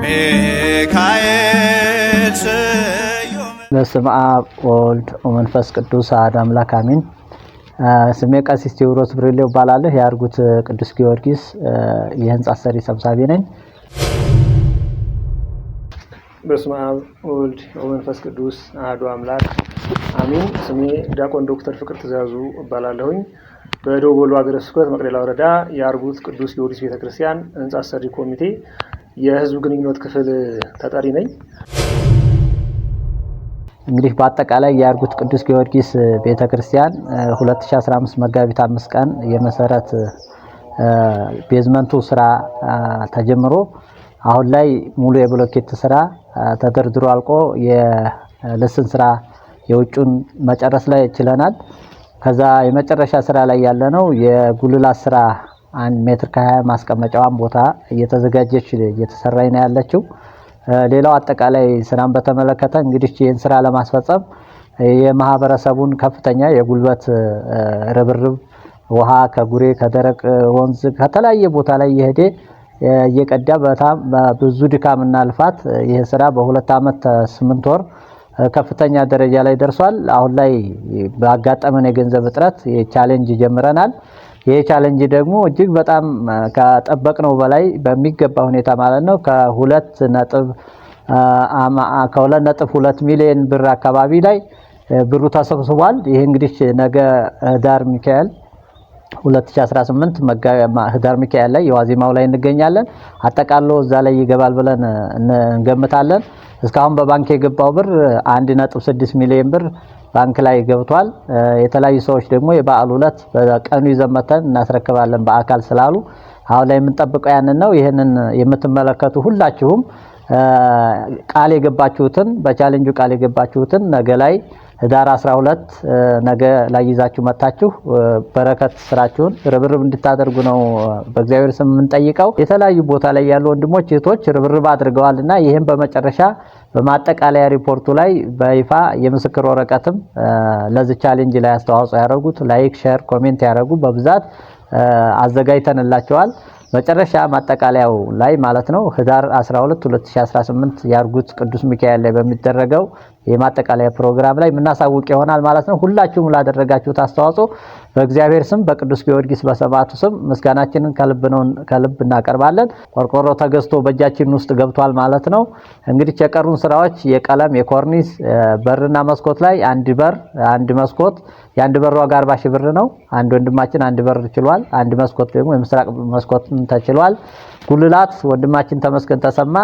ሚካኤል ስዩም። በስመ አብ ወወልድ ወመንፈስ ቅዱስ አሐዱ አምላክ አሜን። ስሜ ቀሲስ ቴዎድሮስ ብርሌው እባላለሁ። የአርጉት ቅዱስ ጊዮርጊስ የህንጻ ሰሪ ሰብሳቢ ነኝ። በስመ አብ ወወልድ ወመንፈስ ቅዱስ አሐዱ አምላክ አሚን። ስሜ ዲያቆን ዶክተር ፍቅር ትእዛዙ እባላለሁኝ። በደቡብ ወሎ ሀገረ ስብከት መቅደላ ወረዳ የአርጉት ቅዱስ ጊዮርጊስ ቤተክርስቲያን ህንጻ አሰሪ ኮሚቴ የህዝብ ግንኙነት ክፍል ተጠሪ ነኝ። እንግዲህ በአጠቃላይ የአርጉት ቅዱስ ጊዮርጊስ ቤተክርስቲያን 2015 መጋቢት 5 ቀን የመሰረት basement ኡ ስራ ተጀምሮ አሁን ላይ ሙሉ የብሎኬት ስራ ተደርድሮ አልቆ የልስን ስራ የውጩን መጨረስ ላይ ችለናል። ከዛ የመጨረሻ ስራ ላይ ያለነው የጉልላት ስራ 1 ሜትር ከ20 ማስቀመጫዋን ቦታ እየተዘጋጀች እየተሰራች ነው ያለችው። ሌላው አጠቃላይ ስራን በተመለከተ እንግዲህ ይህን ስራ ለማስፈጸም የማህበረሰቡን ከፍተኛ የጉልበት ርብርብ ውሃ ከጉሬ ከደረቅ ወንዝ ከተለያየ ቦታ ላይ እየሄደ እየቀዳ በጣም ብዙ ድካምና ልፋት ይህ ስራ በ2 አመት 8 ወር ከፍተኛ ደረጃ ላይ ደርሷል። አሁን ላይ ባጋጠመን የገንዘብ እጥረት challenge ጀምረናል። ይሄ challenge ደግሞ እጅግ በጣም ከጠበቅነው በላይ በሚገባ ሁኔታ ማለት ነው ከሁለት ነጥብ ሁለት ሚሊዮን ብር አካባቢ ላይ ብሩ ተሰብስቧል። ይሄ እንግዲህ ነገ ህዳር ሚካኤል 2018 ህዳር ሚካኤል ላይ የዋዜማው ላይ እንገኛለን። አጠቃሎ እዛ ላይ ይገባል ብለን እንገምታለን። እስካሁን በባንክ የገባው ብር 1.6 ሚሊዮን ብር ባንክ ላይ ገብቷል። የተለያዩ ሰዎች ደግሞ የበዓሉ ዕለት በቀኑ ይዘን መተን እናስረክባለን በአካል ስላሉ አሁን ላይ የምንጠብቀው ያንን ነው። ይህንን የምትመለከቱ ሁላችሁም ቃል የገባችሁትን፣ በ challenge ኡ ቃል የገባችሁትን ነገ ላይ ህዳር 12 ነገ ላይ ይዛችሁ መታችሁ በረከት ስራችሁን ርብርብ እንድታደርጉ ነው በእግዚአብሔር ስም የምንጠይቀው። የተለያዩ ቦታ ላይ ያሉ ወንድሞች እህቶች ርብርብ አድርገዋልና ይህም በመጨረሻ በማጠቃለያ ሪፖርቱ ላይ በይፋ የምስክር ወረቀትም ለዚህ challenge ላይ አስተዋጽኦ ያደረጉት፣ like፣ share፣ comment ያደረጉ በብዛት አዘጋጅተንላቸዋል። መጨረሻ ማጠቃለያው ላይ ማለት ነው ህዳር 12 2018 የአርጉት ቅዱስ ሚካኤል ላይ በሚደረገው የማጠቃለያ ፕሮግራም ላይ የምናሳውቅ ይሆናል ማለት ነው። ሁላችሁም ላደረጋችሁት አስተዋጽኦ በእግዚአብሔር ስም በቅዱስ ጊዮርጊስ በሰማዕቱ ስም ምስጋናችንን ከልብ ነው ከልብ እናቀርባለን። ቆርቆሮ ተገዝቶ በእጃችን ውስጥ ገብቷል ማለት ነው። እንግዲህ የቀሩን ስራዎች የቀለም፣ የኮርኒስ፣ በርና መስኮት ላይ አንድ በር አንድ መስኮት፣ የአንድ በር ዋጋ 40 ሺህ ብር ነው። አንድ ወንድማችን አንድ በር ችሏል። አንድ መስኮት ደግሞ የምስራቅ መስኮት ተችሏል። ጉልላት ወንድማችን ተመስገን ተሰማ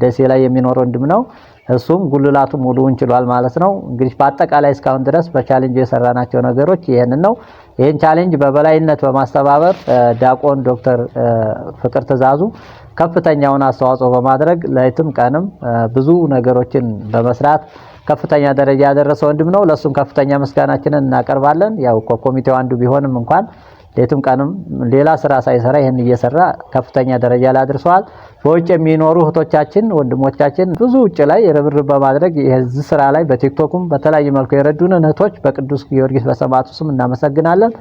ደሴ ላይ የሚኖር ወንድም ነው። እሱም ጉልላቱ ሙሉውን ችሏል ማለት ነው። እንግዲህ በአጠቃላይ እስካሁን ድረስ በ challenge የሰራናቸው ነገሮች ይሄንን ነው። ይሄን challenge በበላይነት በማስተባበር ዲያቆን ዶክተር ፍቅር ትእዛዙ ከፍተኛውን አስተዋጽኦ በማድረግ ሌትም ቀንም ብዙ ነገሮችን በመስራት ከፍተኛ ደረጃ ያደረሰ ወንድም ነው። ለሱም ከፍተኛ ምስጋናችንን እናቀርባለን። ያው ከኮሚቴው አንዱ ቢሆንም እንኳን ሌትም ቀንም ሌላ ስራ ሳይሰራ ይህን እየሰራ ከፍተኛ ደረጃ ላይ አድርሰዋል። በውጭ የሚኖሩ እህቶቻችን፣ ወንድሞቻችን ብዙ ውጭ ላይ ርብርብ በማድረግ የዚህ ስራ ላይ በቲክቶኩም በተለያየ መልኩ የረዱንን እህቶች በቅዱስ ጊዮርጊስ በሰማዕቱ ስም እናመሰግናለን።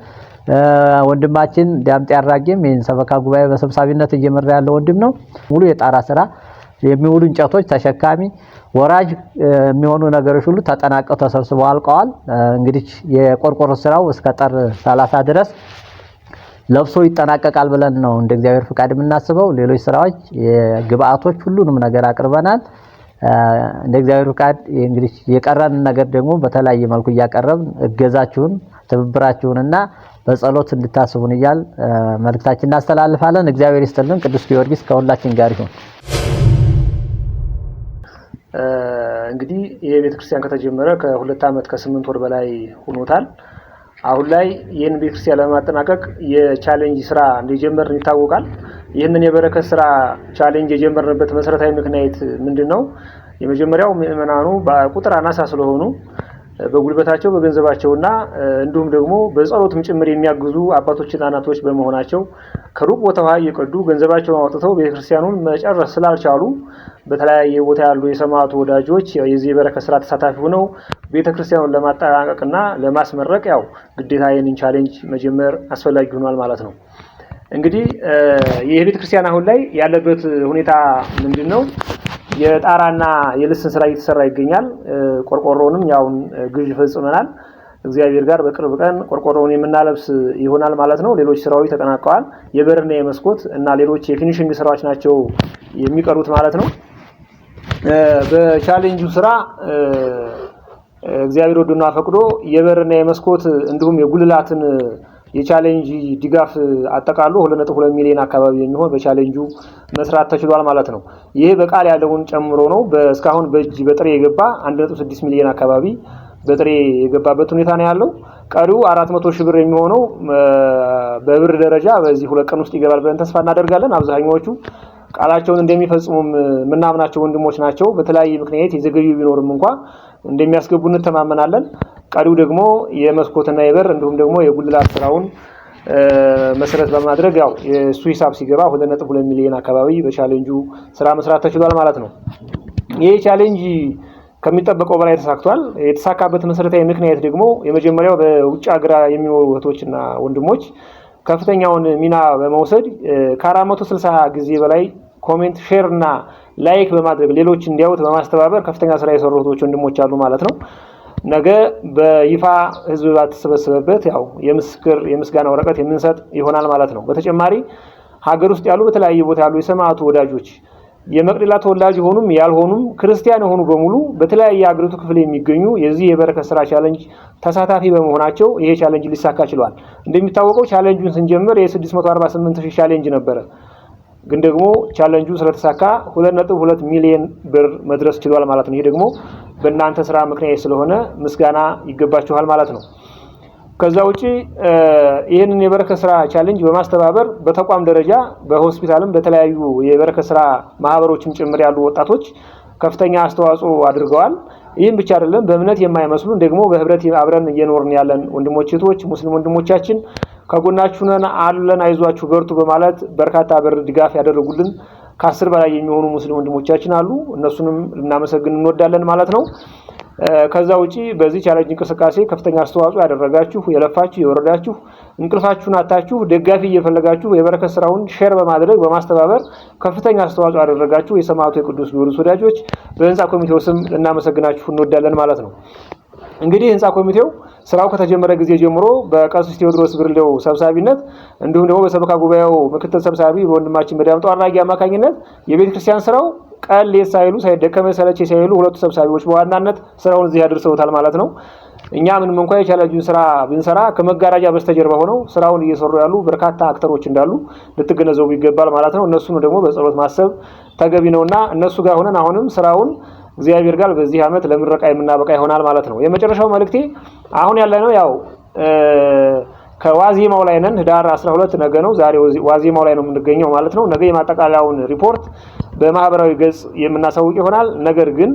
ወንድማችን ዳምጤ አራጌም ይህን ሰበካ ጉባኤ በሰብሳቢነት እየመራ ያለው ወንድም ነው። ሙሉ የጣራ ስራ የሚውሉ እንጨቶች ተሸካሚ ወራጅ የሚሆኑ ነገሮች ሁሉ ተጠናቀው ተሰብስበው አልቀዋል። እንግዲህ የቆርቆሮ ስራው እስከ ጥር 30 ድረስ ለብሶ ይጠናቀቃል ብለን ነው እንደ እግዚአብሔር ፍቃድ የምናስበው። ሌሎች ስራዎች የግብአቶች ሁሉንም ነገር አቅርበናል። እንደ እግዚአብሔር ፍቃድ እንግዲህ የቀረን ነገር ደግሞ በተለያየ መልኩ እያቀረብን እገዛችሁን ትብብራችሁንና በጸሎት እንድታስቡን እያል መልእክታችን እናስተላልፋለን። እግዚአብሔር ይስጥልን። ቅዱስ ጊዮርጊስ ከሁላችን ጋር ይሁን። እንግዲህ ይህ ቤተክርስቲያን ከተጀመረ ከ2 ዓመት ከ8 ወር በላይ ሆኖታል። አሁን ላይ ይህን ቤተክርስቲያን ለማጠናቀቅ የ challenge ስራ እንደጀመርን ይታወቃል። ይህንን የበረከት ስራ challenge የጀመርንበት መሰረታዊ ምክንያት ምንድን ነው? የመጀመሪያው ምዕመናኑ በቁጥር አናሳ ስለሆኑ በጉልበታቸው፣ በገንዘባቸውና እንዲሁም ደግሞ በጸሎትም ጭምር የሚያግዙ አባቶችና እናቶች በመሆናቸው ከሩቅ ቦታ ውሃ እየቀዱ ገንዘባቸውን አውጥተው ቤተክርስቲያኑን መጨረስ ስላልቻሉ በተለያየ ቦታ ያሉ የሰማዕቱ ወዳጆች የዚህ የበረከት ስራ ተሳታፊ ሆነው ቤተክርስቲያኑን ለማጠናቀቅና ለማስመረቅ ያው ግዴታ ይህንን challenge መጀመር አስፈላጊ ሆኗል ማለት ነው። እንግዲህ ይህ ቤተክርስቲያን አሁን ላይ ያለበት ሁኔታ ምንድን ነው? የጣራና የልስን ስራ እየተሰራ ይገኛል። ቆርቆሮውንም ያውን ግዥ ፈጽመናል። እግዚአብሔር ጋር በቅርብ ቀን ቆርቆሮውን የምናለብስ ይሆናል ማለት ነው። ሌሎች ስራዎች ተጠናቀዋል። የበርና የመስኮት እና ሌሎች የ finishing ስራዎች ናቸው የሚቀሩት ማለት ነው። በቻሌንጁ ስራ እግዚአብሔር ወዶና ፈቅዶ የበርና የመስኮት እንዲሁም የጉልላትን የ challenge ድጋፍ አጠቃሎ 2.2 ሚሊዮን አካባቢ የሚሆን በቻሌንጁ መስራት ተችሏል ማለት ነው። ይሄ በቃል ያለውን ጨምሮ ነው። እስካሁን በእጅ በጥሬ የገባ 1.6 ሚሊዮን አካባቢ በጥሬ የገባበት ሁኔታ ነው ያለው። ቀሪው 400 ሺህ ብር የሚሆነው በብር ደረጃ በዚህ 2 ቀን ውስጥ ይገባል ብለን ተስፋ እናደርጋለን። አብዛኛዎቹ ቃላቸውን እንደሚፈጽሙም የምናምናቸው ወንድሞች ናቸው። በተለያየ ምክንያት የዘገዩ ቢኖርም እንኳ እንደሚያስገቡ እንተማመናለን። ቀሪው ደግሞ የመስኮትና የበር እንዲሁም ደግሞ የጉልላት ስራውን መሰረት በማድረግ ያው የእሱ ሂሳብ ሲገባ 2.2 ሚሊዮን አካባቢ በቻሌንጁ ስራ መስራት ተችሏል ማለት ነው። ይህ challenge ከሚጠበቀው በላይ ተሳክቷል። የተሳካበት መሰረታዊ ምክንያት ደግሞ የመጀመሪያው በውጭ ሀገር የሚኖሩ እህቶችና ወንድሞች ከፍተኛውን ሚና በመውሰድ ከ460 ጊዜ በላይ comment፣ share እና like በማድረግ ሌሎች እንዲያዩት በማስተባበር ከፍተኛ ስራ የሰሩ እህቶች ወንድሞች አሉ ማለት ነው። ነገ በይፋ ህዝብ ባተሰበሰበበት ያው የምስክር የምስጋና ወረቀት የምንሰጥ ይሆናል ማለት ነው። በተጨማሪ ሀገር ውስጥ ያሉ በተለያየ ቦታ ያሉ የሰማዕቱ ወዳጆች፣ የመቅደላ ተወላጅ የሆኑም ያልሆኑም ክርስቲያን የሆኑ በሙሉ በተለያየ የአገሪቱ ክፍል የሚገኙ የዚህ የበረከት ስራ challenge ተሳታፊ በመሆናቸው ይሄ challenge ሊሳካ ችሏል። እንደሚታወቀው challenge ኡን ስንጀምር የ648 ሺህ challenge ነበረ። ግን ደግሞ ቻለንጁ ስለተሳካ 2.2 ሚሊዮን ብር መድረስ ችሏል ማለት ነው። ይሄ ደግሞ በእናንተ ስራ ምክንያት ስለሆነ ምስጋና ይገባችኋል ማለት ነው። ከዛ ውጪ ይህንን የበረከት ስራ challenge በማስተባበር በተቋም ደረጃ በሆስፒታልም በተለያዩ የበረከት ስራ ማህበሮችም ጭምር ያሉ ወጣቶች ከፍተኛ አስተዋጽኦ አድርገዋል። ይህም ብቻ አይደለም፣ በእምነት የማይመስሉን ደግሞ በህብረት አብረን እየኖርን ያለን ወንድሞች እህቶች፣ ሙስሊም ወንድሞቻችን ከጎናችሁ ነን አለን፣ አይዟችሁ በርቱ በማለት በርካታ ብር ድጋፍ ያደረጉልን ከ10 በላይ የሚሆኑ ሙስሊም ወንድሞቻችን አሉ። እነሱንም ልናመሰግን እንወዳለን ማለት ነው። ከዛ ውጪ በዚህ challenge እንቅስቃሴ ከፍተኛ አስተዋጽኦ ያደረጋችሁ፣ የለፋችሁ፣ የወረዳችሁ፣ እንቅልፋችሁን አታችሁ ደጋፊ እየፈለጋችሁ የበረከት ስራውን share በማድረግ በማስተባበር ከፍተኛ አስተዋጽኦ ያደረጋችሁ የሰማዕቱ የቅዱስ ጊዮርጊስ ወዳጆች በህንፃ ኮሚቴው ስም ልናመሰግናችሁ እንወዳለን ማለት ነው። እንግዲህ ህንፃ ኮሚቴው ስራው ከተጀመረ ጊዜ ጀምሮ በቀሲስ ቴዎድሮስ ብርሌው ሰብሳቢነት እንዲሁም ደግሞ በሰበካ ጉባኤው ምክትል ሰብሳቢ በወንድማችን በዳምጠው አራጌ አማካኝነት የቤተ ክርስቲያን ስራው ቀን ሌት ሳይሉ፣ ሳይደከመኝ ሰለቸኝ ሳይሉ ሁለቱ ሰብሳቢዎች በዋናነት ስራውን እዚህ ያደርሰውታል ማለት ነው። እኛ ምንም እንኳ የቻለንጁን ስራ ብንሰራ ከመጋረጃ በስተጀርባ ሆነው ስራውን እየሰሩ ያሉ በርካታ actor ኦች እንዳሉ ልትገነዘቡ ይገባል ማለት ነው። እነሱን ደግሞ በጸሎት ማሰብ ተገቢ ነውና እነሱ ጋር ሆነን አሁንም ስራውን እግዚአብሔር ጋር በዚህ ዓመት ለምረቃ የምናበቃ ይሆናል ማለት ነው። የመጨረሻው መልእክቴ አሁን ያለነው ያው ከዋዜማው ላይ ነን። ህዳር 12 ነገ ነው። ዛሬ ዋዜማው ላይ ነው የምንገኘው ማለት ነው። ነገ የማጠቃለያውን ሪፖርት በማህበራዊ ገጽ የምናሳውቅ ይሆናል። ነገር ግን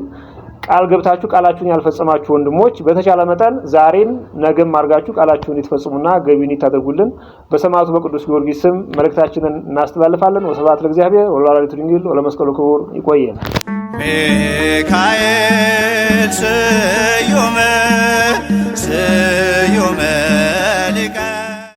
ቃል ገብታችሁ ቃላችሁን ያልፈጸማችሁ ወንድሞች በተቻለ መጠን ዛሬም ነገም አድርጋችሁ ቃላችሁን እንድትፈጽሙና ገቢ እንድታደርጉልን በሰማዕቱ በቅዱስ ጊዮርጊስ ስም መልእክታችንን እናስተላልፋለን። ወስብሐት ለእግዚአብሔር ወለወላዲቱ ድንግል ወለመስቀሉ ክቡር። ይቆየን። ሚካኤል ስዩም።